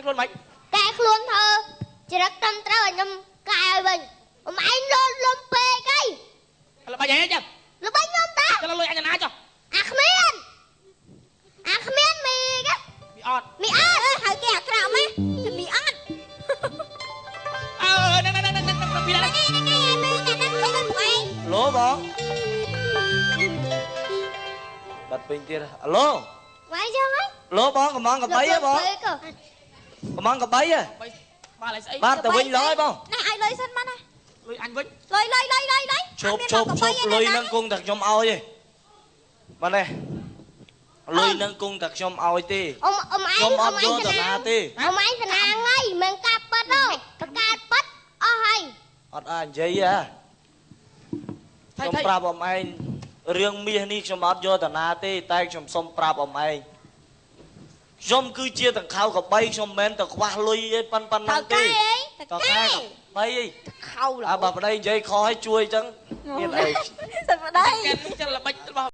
ខ្លួនមិនក ែខ្លួនធ្វើចរិតត្រឹមត្រូវឲ្យខ្ញុំកែឲ្យវិញអ៊ំឯងលុំលុំពេកអី ល្បិចអីចឹង ល្បិចខ្ញុំតា ចឹងលុយអញណាចុះ អាគ្មានអាគ្មានមីក មីអត់ មីអត់ហៅគេអាក្រក់ម៉េះមីអត់ អើណែណែណែណែពីណា នេះនេះនេះមីអ្នកហ្នឹងគេនឹងឯង ឡូបងបាត់ពេញទៀតអាឡូ វាយចឹងហ៎ ឡូបងកំងកបីហ៎បងកំងកបីហ៎ បាទ ឲ្យស្អី បាទទៅវិញឡើយបង ណែឲ្យលុយសិនមកណា លុយអញវិញ លុយលុយលុយលុយលុយ ឈប់ឈប់ឈប់លុយនឹងគង់តែខ្ញុំឲ្យទេបាទនេះលុយនឹងគង់តែខ្ញុំឲ្យទេ អ៊ំអ៊ំឯង ខ្ញុំអត់យកទៅណាទេ អ៊ំឯងស្នាងហើយមិនកាប់ប៉ិតទេបកាតប៉ិតអស់ហើយ អត់អាចនិយាយហ៎ខ្ញុំប្រាប់អ៊ំឯងរឿងមាសនេះខ្ញុំអត់យកទៅណាទេតែខ្ញុំសុំប្រាប់អ៊ំឯងខ្ញុំគឺជាតង្ខៅកបីខ្ញុំមិនមែនទៅខ្វះលុយឯប៉ុណ្ណឹងទេតកែកបីអី ខៅ អើបើប្តីនិយាយខុសឲ្យជួយអញ្ចឹងមានអី សិនប្តី គេចឹងល្បិចរបស់